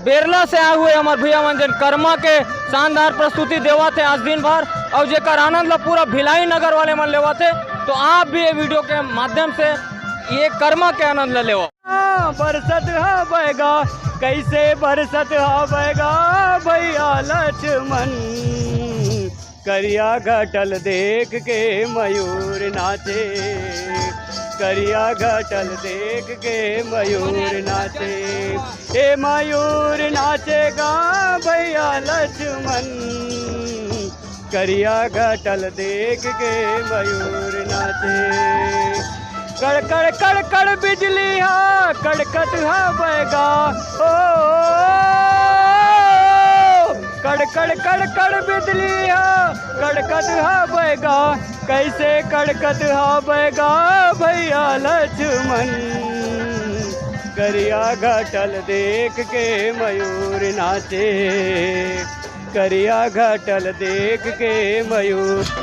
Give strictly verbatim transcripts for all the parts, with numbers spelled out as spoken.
बेरला से आए हुए हमर भैया मन जेन करमा के शानदार प्रस्तुति देवत हे आज दिन भर, और जेकर आनंद ला पूरा भिलाई नगर वाले मन लेवत हे। तो आप भी ये वीडियो के माध्यम से ये करमा के आनंद ला लेवा। बरसत हवय गा, कइसे बरसत हवय गा भैया लक्ष्मण। करिया घटल देख के मयूर नाचे, करिया घटल देख के मयूर नाचे। ए मयूर नाचे गा भैया लक्ष्मण, करिया घटल देख के मयूर नाचे। कड़ कड़ कड़ कड़ बिजली हा कड़कत हवय गा, ओ, कड़ कड़ कड़ कड़ बिजली हा कड़कत हवय गा, कइसे कड़कत हवय गा भैया लक्ष्मण। करिया घटल देख के मयूर नाचे, करिया घटल देख के मयूर।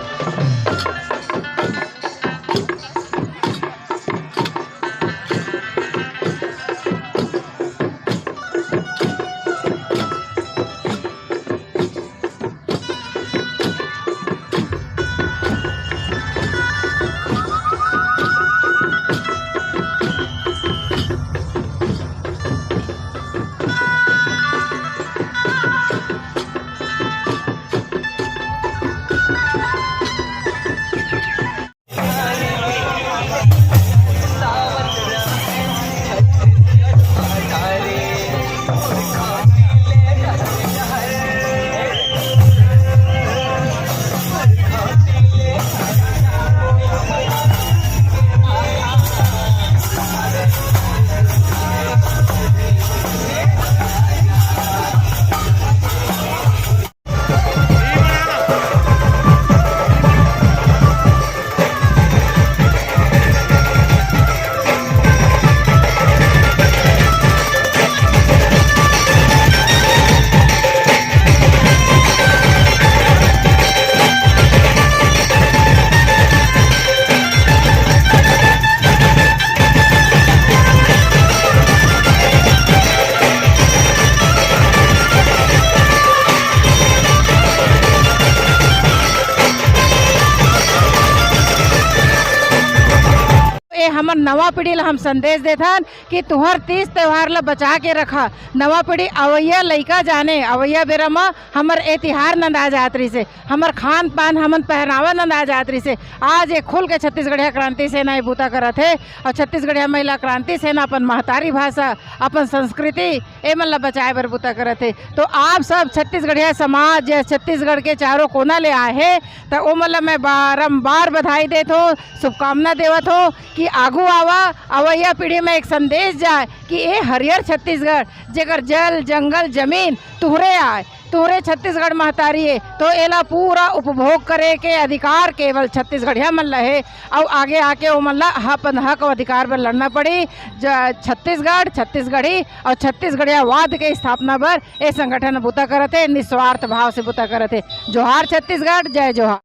ए हमर नवा पीढ़ी ला हम संदेश देथन कि तुहर तीज त्योहार ला बचा के रखा। नवा पीढ़ी अवैया लइका जाने, अवैया बेरा म हमर ए तिहार नंदा जात रहिसे, हमर खान पान, हमन पहनावा नंदा जात रहिसे। आज ये खुल के छत्तीसगढ़िया क्रांति सेना ये बूता करत हे और छत्तीसगढ़िया महिला क्रांति सेना अपन महतारी भाषा, अपन संस्कृति, ए मन ला बचाए बर बूता करत हे। तो आप सब छत्तीसगढ़िया समाज या छत्तीसगढ़ के चारों कोना ले आए हे, त ओ मन ला मैं बारंबार बधाई देत हों, शुभकामना देवत हों कि आगू आवा, अवैया पीढ़ी में एक संदेश जाए कि ए हरियर छत्तीसगढ़, जेकर जल, जंगल, जमीन तुहरे आए, तुहरे छत्तीसगढ़ महतारी ए, तो एला पूरा उपभोग करे के अधिकार केवल छत्तीसगढ़िया मन ला हे। अउ आगे आके ओमन ला अपन हक अउ अधिकार बर लड़ना पड़ी। ज-, छत्तीसगढ़, छत्तीसगढ़ी अउ छत्तीसगढ़ियावाद के स्थापना बर ए संगठन बुता करत हे, निस्वार्थ भाव से बुता करत हे। जोहार छत्तीसगढ़, जय जोहार।